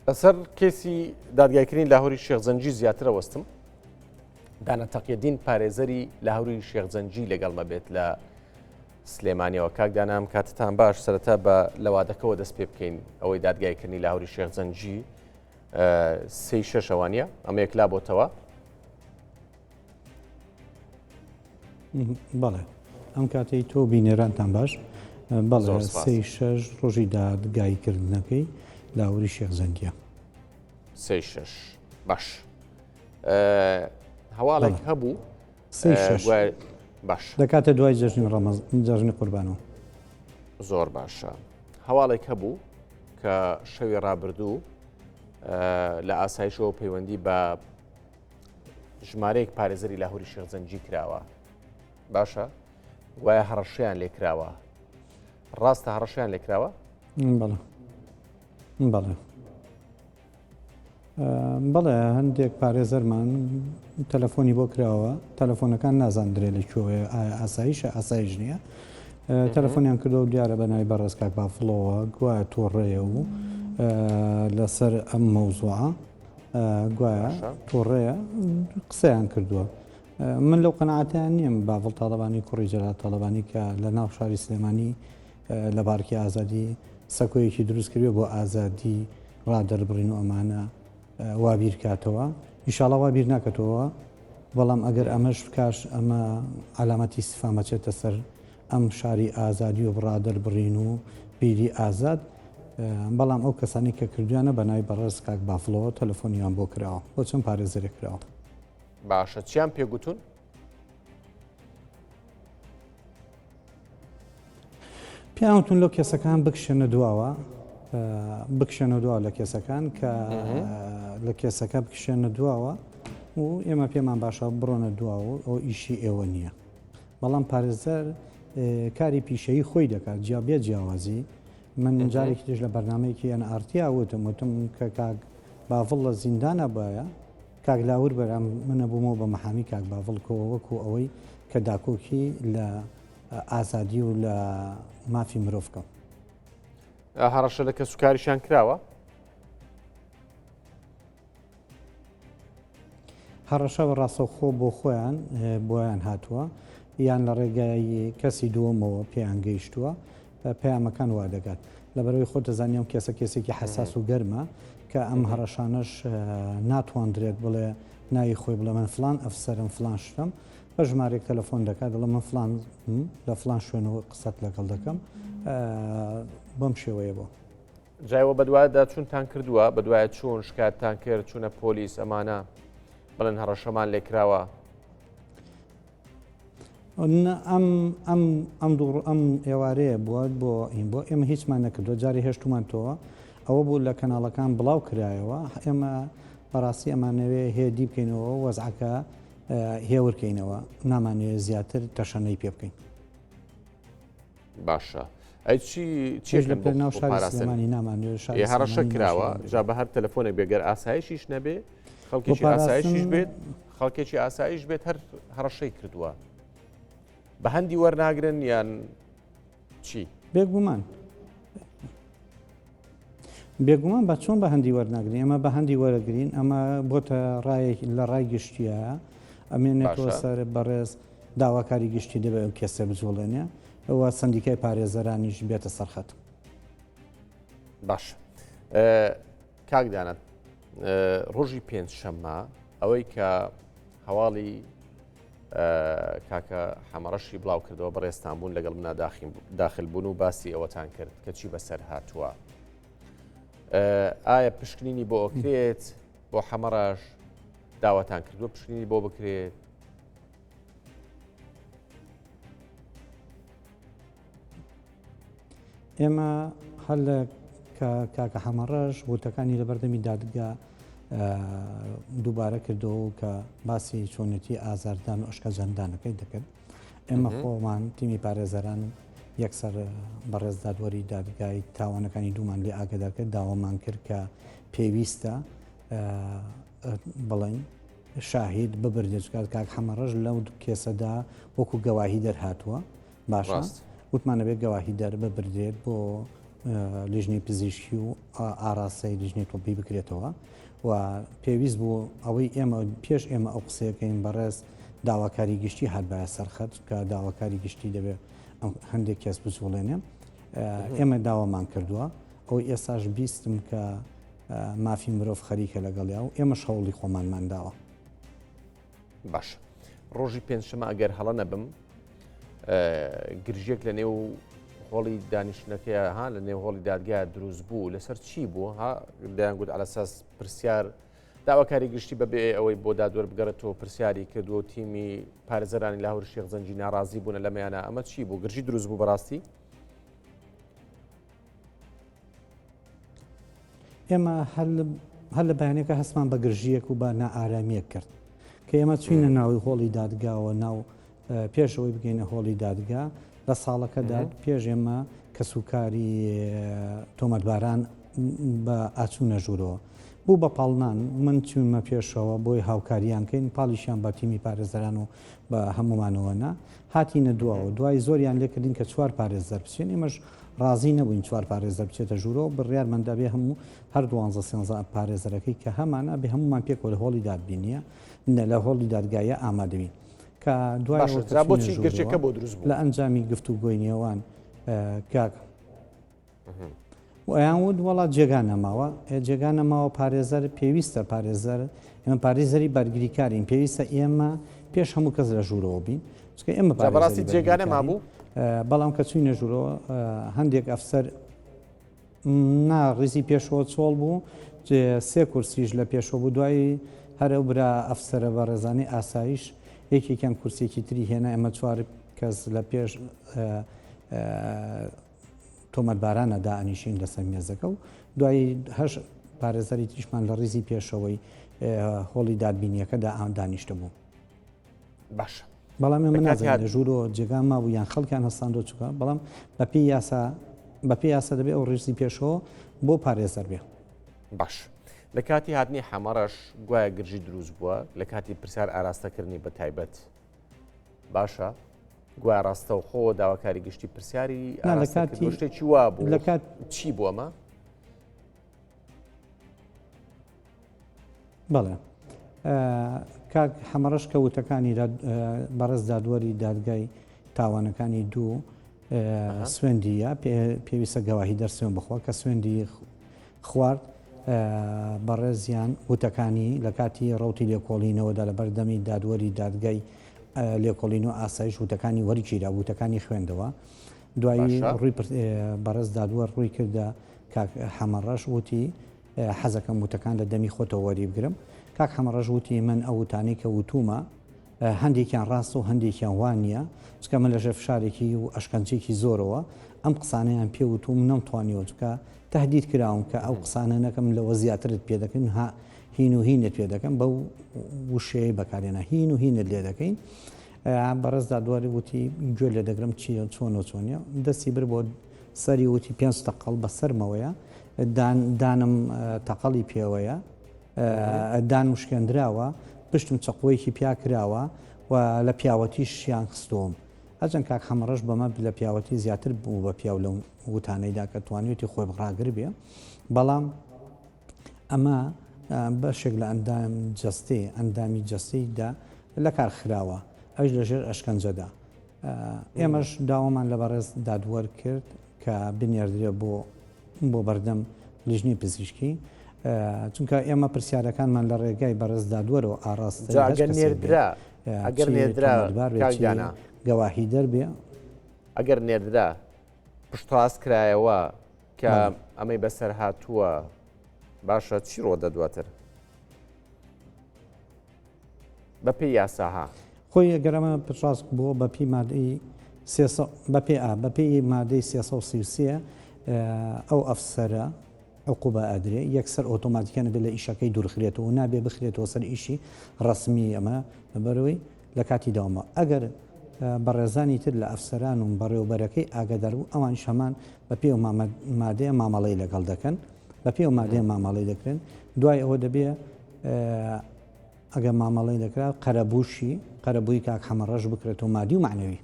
لەسەر کەیسی دادگایکردنی لاهوری شێخ جەنگی زیاترە وەستم دانا تەقیەدین پارێزەری لاهوری شێخ جەنگی لەگەڵمە بێت لە سلێمانیەوە کاک دانام کاتتان باش سەرەتا بە لەوادەکەوە دەست پێ بکەین ئەوەی دادگایکردنی لاهوری شێخ جەنگی سێ شەشەوانە ئەمە یەکلا بۆتەوە بەڵێ ئەم کاتەی تۆ بینەرانتان باش بەڵێ سێ شەش ڕۆژی دادگاییکردنەکەی لاوری شێخ زەنگیە سێ شەش باش هەواڵێک هەبوو سێ شەش باش دەکاتە دوای جەژنی ڕەمەز جەژنی قوربانەوە زۆر باشە هەواڵێک هەبوو کە شەوی ڕابردوو لە ئاسایشەوە پەیوەندی بە ژمارەیەک پارێزەری لاهوری شێخ جەنگی کراوە باشە گوایە هەڕەشەیان لێکراوە ڕاستە هەڕەشیان لێکراوە بەڵێ بەڵێ بەڵێ هەندێک پارێزەرمان تەلەفۆنی بۆ کراوە تەلەفۆنەکان نازاندرێ لە کوێ ئاسایشە ئاسایش نییە تەلەفۆنیان کردەوە دیارە بە ناوی بەڕێز کاک بافڵەوە گوایە تۆڕەیە و لەسەر ئەم مەوزوعە گوایە توڕەیە قسەیان کردووە من لەو قەناعەتیان نیم باڤڵ تاڵەبانی کوڕی جەلال تاڵەبانی کە لە ناو شاری سلێمانی لە بارکی ئازادی سەکۆیەکی دروست کردووە بۆ ئازادی ڕادەربڕین و ئەمانە وا بیرکاتەوە ئیشاڵا وا بیر ناکەتەوە بەڵام ئەگەر ئەمەش بکاش ئەمە عەلامەتی ئیستیفهام ئەچێتە سەر ئەم شاری ئازادی و ڕادەربڕین و بیری ئازاد، بەڵام ئەو کەسانەی کە کردویانە بە ناوی بەڕێز کاک بافڵەوە تەلەفۆنیان بۆ کراوە، بۆ چەند پارێزەرێک کراوە. باشە چیان پێ گوتون؟ پێیان وتون لەو کێسەکان بکشێنە دواوە بکشێنە دواوە لە کێسەکان کە لە کێسەکە بکشێنە دواوە و ئێمە پێمان باشە بڕۆنە دواوە ئەو ئیشی ئێوە نییە. بەڵام پارێزەر کاری پیشەیی خۆی دەکات جیا بێ جیاوازی من جارێکی تریش لە بەرنمەیەکی NRT وتم وتم کە کاک باڤڵ لە زیندانە بایە کاک لاور بەرام منە بوومەوە بە مەحامی کاک باڤڵ کۆ وەکو ئەوەی کە داکۆکی لە ئازادی و لە مافی مرۆڤ بکەم. هەڕەشە لە کەسوکاریشیان کراوە؟ هەڕەشە بە ڕاستەوخۆ بۆ خۆیان بۆیان هاتووە یان لە ڕێگای کەسی دووەمەوە پێیان گەیشتووە پەیامەکان وا دەگات لەبەرەوەی خۆت دەزانی ئەم کێسە کێسێکی حەساس و گەرمە کە ئەم هەڕەشانەش ناتواندرێت بڵێ ناوی خۆی بڵێ من فلان ئەفسەرم فلان شتم بە ژمارێک تەلەفۆن دەکات دەڵێ من فلان لە فلان شوێنەوە قسەت لەگەڵ دەکەم بەم شێوەیە بۆ جا ئێوە بەدوایدا چونتان کردووە بەدوایە چوون شکایەتتان کرد چوونە پۆلیس ئەمانە بڵێن هەڕەشەمان لێکراوە ئەم ئەم ئەم دوو ئەم ئێوارەیە بووە بۆ ئین بۆ ئێمە هیچمان نەکردووە جاری هێشتومان تۆوە ئەوە بوو لە کەناڵەکان بڵاو کرایەوە ئێمە بەڕاستی ئەمانەوێ هێدی بکەینەوە وەزعەکە هێورکەینەوە نامانەوێ زیاتر تەشەنەی پێ بکەین. باشە ئەی چی چێژ لە پێناو شاری سلێمانی نامانەوێت شاری هەڕەشە کراوە جا بە هەر تەلەفۆنێک بێگەر ئاسایشیش نەبێ خەڵکێکی ئاسایشیش بێت خەڵکێکی ئاسایش بێت هەر هەڕەشەی کردووە بە هەندی وەرناگرن یان چی بێگومان بێگومان بە چۆن بە هەندی وەرناگرین ئەمە بە هەندی وەرەگرین ئەمە بۆتە ڕایەک لە ڕای گشتیە ئەمێنێتەوە سەر بەڕێز داواکاری گشتی دەبێت ئەو کێسە بجوڵێنێ و سەندیکای پارێزەرانیش بێتە سەرخەت. باش کاک دانا ڕۆژی پێنجشەممە ئەوەی کە هەواڵی کاکە حەمەڕەشی بڵاو کردەوە بەڕێستان بوون لەگەڵ منا داخل بوون و باسی ئەوەتان کرد کە چی بەسەر هاتووە. ئایا پشکنینی بۆ ئۆکرێت بۆ حەمەڕەش داواتان کردووە پشکنینی بۆ بکرێت ئێمە هەر لە کاکە حەمەڕەش وتەکانی لە بەردەمی دادگا دووبارە کردەوە کە باسی چۆنێتی ئازاردان و ئەشکەنجەدانەکەی دەکرد ئێمە خۆمان تیمی پارێزەران یەکسەر بەڕێز دادوەری دادگای تاوانەکانی دوومان لێ ئاگادار کرد داوامان کرد کە پێویستە بڵێن شاهید ببردێت چونکە کاک حەمەڕەش لەو کێسەدا وەکو گەواهی دەرهاتووە باشە وتمان ئەبێت گەواهی دەر ببردرێت بۆ. لیژنەی پزیشکی و ئاراستەی لیژنەی تۆپی بکرێتەوە و پێویست بوو ئەوەی ئێمە پێش ئێمە ئەو قسەیەکەین بەڕێز داواکاری گشتی هاتبایە سەرخەت کە داواکاری گشتی دەبێت هەندێک کەس بجوڵێنێ ئێمە داوامان کردووە ئەو ئێساش بیستم کە مافی مرۆڤ خەریکە لەگەڵیا و ئێمەش هەوڵی خۆمانمان داوە. باش ڕۆژی پێنجشەمە ئەگەر هەڵە نەبم گرژێک لە نێو هۆڵی دانیشتنەکەی ها لە نێو هۆڵی دادگا دروست بوو لەسەر چی بوو ها دەیان گوت ئەلەساس پرسیار داواکاری گشتی بەبێ ئەوەی بۆ دادوەر بگەڕێتەوە پرسیاری کردووە تیمی پارێزەرانی لاهور شێخ جەنگی ناڕازی بوونە لەمەیانە ئەمە چی بوو گرژی دروست بوو بەڕاستی؟ ئێمە هەر لە بەیانەکە هەستمان بە گرژیەک و بە نائارامیەک کرد کە ئێمە چوینە ناوی هۆڵی دادگاوە ناو پێشەوەی بگەینە هۆڵی دادگا لە ساڵەکەدا پێش ئێمە کەسوکاری تۆمەتباران بە ئاچوونە ژوورەوە بوو بە پاڵنان من چوونمە پێشەوە بۆی هاوکاریان کەین پاڵیشیان بە تیمی پارێزەران و بە هەمومانەوە نا هاتینە دواوە دوای زۆریان لێکردین کە چوار پارێزەر بچێن ئێمەش ڕازی نەبووین چوار پارێزەر بچێتە ژوورەوە بڕیارمان دا بێ هەموو هەر دوانزە سێنزە پارێزەرەکەی کە هەمانە بێ هەموومان پێکەوە لە هۆڵی دادبینیە نە لە هۆڵی دادگایە ئامادەبین کە دوای باشە جا بۆچی گرژەکە بۆ دروست بوو لە ئەنجامی گفتوگۆی نێوان کاک ئەیان وت وەڵا جێگا نەماوە جێگا نەماوە پارێزەر پێویستە پارێزەر ئێمە پارێزەری بەرگریکارین پێویستە ئێمە پێش هەموو کەس لە ژوورەوە بین چونکە ئێمە بەڕاستی جێگا نەمابوو بەڵام کە چوینە ژوورەوە هەندێک ئەفسەر نا ڕیزی پێشەوە چۆڵ بوو سێ کورسیش لە پێشەوە بوو دوایی هەر ئەو برا ئەفسەرە بەڕێزانی ئاسایش یەکێکیان کورسێکی تری هێنا ئێمە چوار کەس لە پێش تۆمەتبارانە دائەنیشین لەسەر مێزەکە و دوایی هەش پارێزەری تریشمان لە ڕیزی پێشەوەی هۆڵی دادبینیەکەدا دانیشتبوو. باشە بەڵام ئێمە نازانین لە ژوورەوە جێگا مابوو یان خەڵکیان هەستاندۆ چووکە بەڵام بەپێی یاسا بەپێی یاسا دەبێ ئەو ڕیزی پێشەوە بۆ پارێزەر بێ. باش لە کاتی هاتنی حەمەڕەش گوایە گرژی دروست بووە لە کاتی پرسیار ئاراستەکردنی بە تایبەت باشە گوایە ڕاستەوخۆ داواکاری گشتی پرسیاری لە کاتی شتێکی وا بوو لە کات چی بوو ئەمە؟ بەڵێ کاک حەمەڕەش کە وتەکانی بەڕێز دادوەری دادگای تاوانەکانی دوو سوێندیە پێویستە گەواهی دەر سوێن بخوا کە سوێندی خوارد بەڕێزیان وتەکانی لە کاتی ڕوتی لێکۆڵینەوەدا لە بەردەمی دادوەری دادگای لێکۆڵین و ئاسایش وتەکانی وەرگیرا وتەکانی خوێندەوە دوایی ڕووی بەڕێز دادوەر ڕووی کردە کاک حەمەڕەش وتی حەزەکەم وتەکان لە دەمی خۆتەوە وەریبگرم. کاک حەمەڕەش وتی من ئەو وتانەی کە وتوومە هەندێکیان ڕاستە و هەندێکیان وا نییە، چونکە من لەژێر فشارێکی و ئەشکەنجەیەکی زۆرەوە ئەم قسانەیان پێ وتووم نەمتوانیوە چونکە تەهدید کراوم کە ئەو قسانە نەکەم لەوە زیاترت پێ دەکەین ها هین و هینت پێ دەکەم بەو وشەیەی بەکارهێنا هین و هینت لێ دەکەین. بەڕێز دادوەر وتی گوێ لێ دەگرم چییە چۆن و چۆنیە دەستی برد بۆ سەری وتی پێنج تەقەڵ بەسەرمەوەیە دان دانم تەقەڵی پێوەیە دانم شکێندراوە پشتم چەقۆیەکی پیا کراوە و لە پیاوەتیشیان خستووم هەرچەند کاک حەمەڕەش بەمە لە پیاوەتی زیاتر بوو بە پیاو لەو وتانەیدا کە توانیوێتی خۆی ڕاگر بێ بەڵام ئەمە بەشێک لە ئەندام جەستەی ئەندامی جەستەیدا لەکار خراوە ئەویش لەژێر ئەشکەنجەدا ئێمەش داوامان لە بەڕێز دادوەر کرد کە بنێردرێ بۆ بۆ بەردەم لیژنەی پزیشکی چونکە ئێمە پرسیارەکانمان لە ڕێگای بەڕێز دادوەرەوە ئاڕاستەی جا هەر ئەگەر کەسێک بێ نێردرا ئەگەر چی نێردرا تۆمەتبار بێ کاک چی دانا گەواهیدەر بێ ئەگەر نێردرا پشتڕاست کرایەوە کە بەڵێ. ئەمەی بەسەر هاتووە باشە چی ڕۆدە دواتر بە پێی یاسا ها. خۆی ئەگەر ئەمە پشتڕاست بووە بە پێی مادەی بە پێی ئا بە پێی مادەی 333 ئەو ئەفسەرە عقوبە ئەدرێ یەکسەر ئۆتۆماتیکە نەبێ لە ئیشەکەی دوورخرێتەوە و نابێ بخرێتەوە سەر ئیشی ڕەسمی ئەمە لەبەرەوەی لە کاتی داومە ئەگەر بەڕێزانی تر لە ئەفسەران و بەڕێوبەرەکەی ئاگادار بوو ئەوانیش هەمان بە پێی ئەو مادەیە مامەڵەی لەگەڵ دەکەن بە پێی ئەو مادەیە مامەڵەی دەکرێن دوای ئەوە دەبێ ئەگەر مامەڵەی دەکرا قەرەبووشی قەرەبووی کاک حەمەڕەش بکرێتەوە مادی و مەعنەوی.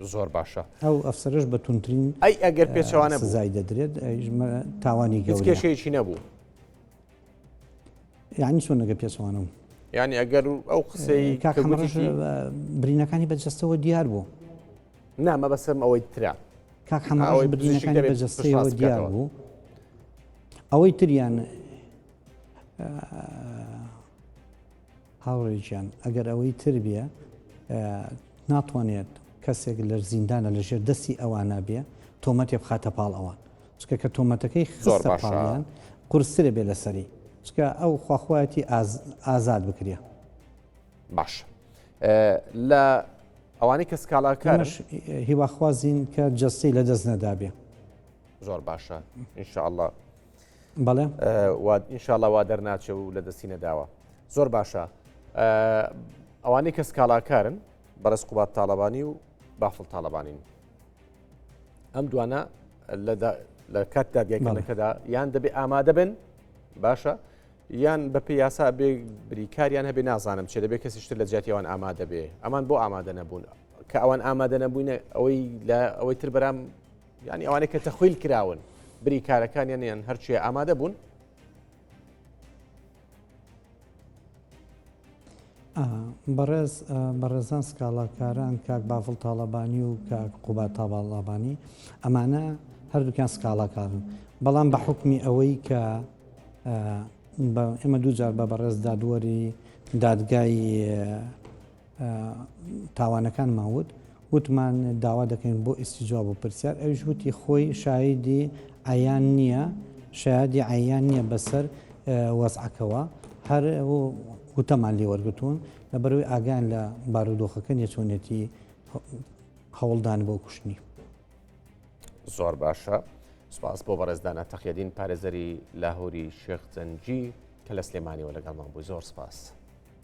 زۆر باشە. ئەو ئەفسەرەش بە توندترین ئەی ئەگەر پێچەوانە بوو؟ سزای دەدرێت، ئەویش تاوانی هیچ گەورەیە. کێشەیەکی نەبوو. یعنی چۆن ئەگەر پێچەوانە بوو؟ یعنی ئەگەر ئەو قسەی کاک کە حەمەڕەش گوتیشی برینەکانی بە جەستەوە دیار بوو. نا مەبەستم ئەوەی ترە. کاک حەمەڕەش ئەوەی پزیشک برینەکانی دەبێت بە جەستەیەوە پشتڕاست دیار بکاتەوە. بوو. ئەوەی تریان هاوڕێ گیان ئەگەر ئەوەی تر بێ ناتوانێت کەسێک لە زیندانە لە ژێر دەستی ئەوانە بێ تۆمەتێ بخاتە پاڵ ئەوان چکە کە تۆمەتەکەی زۆر خستە باشە. پاڵیان قورسترە بێ لەسەری چکە ئەو خواخوایەتی ئازاد بکرێ. باش لە ئەوانەی کە سکاڵاکارن ئێمەش هیواخوازین کە جەستەی لەدەست نەدابێ. زۆر باشە ان شاء الله. بەڵێ. وا ان شاء الله وا دەرناچێ و لە دەستی نەداوە. زۆر باشە. ئەوانەی کە سکاڵاکارن بەڕێز قوباد تاڵەبانی و بافڵ تاڵەبانین. ئەم دوانە لە کات دادگایکردنەکەدا یان دەبێ ئامادە بن باشە یان بەپێ یاسا بێ بریکاریان هەبێ نازانم چێ دەبێ کەسیشتر لە جیاتی ئەوان ئامادە بێ ئەمان بۆ ئامادە نەبوون کە ئەوان ئامادە نەبووینە ئەوەی لە ئەوەی تر بەرام یانی ئەوانەی کە تەخویل کراون بریکارەکانیان یان هەرچێ ئامادە بوون؟ بەڕێز بەڕێزان سکاڵاکاران کاک بافڵ تاڵەبانی و کاک قوباد تاڵەبانی ئەمانە هەردووکیان سکاڵاکارن بەڵام بە حکمی ئەوەی کە ئێمە دووجار بە بەڕێز دادوەری دادگای تاوانەکانمان وت، وتمان داوا دەکەین بۆ ئیستیجواب و پرسیار، ئەویش وتی خۆی شاهیدی عەیان نییە، شایەدی عەیان نییە بەسەر وەزعەکەوە، هەر وتەمان لێ وەرگرتوون، لەبەرئەوەی ئاگایان لە بارودۆخەکە نییە چۆنیەتی هەوڵدان بۆ کوشتنی. زۆر باشە سپاس بۆ بەڕێز دانا تەقیەدین پارێزەری لاهوری شێخ جەنگی کە لە سلێمانیەوە لەگەڵمان بووی زۆر سپاس.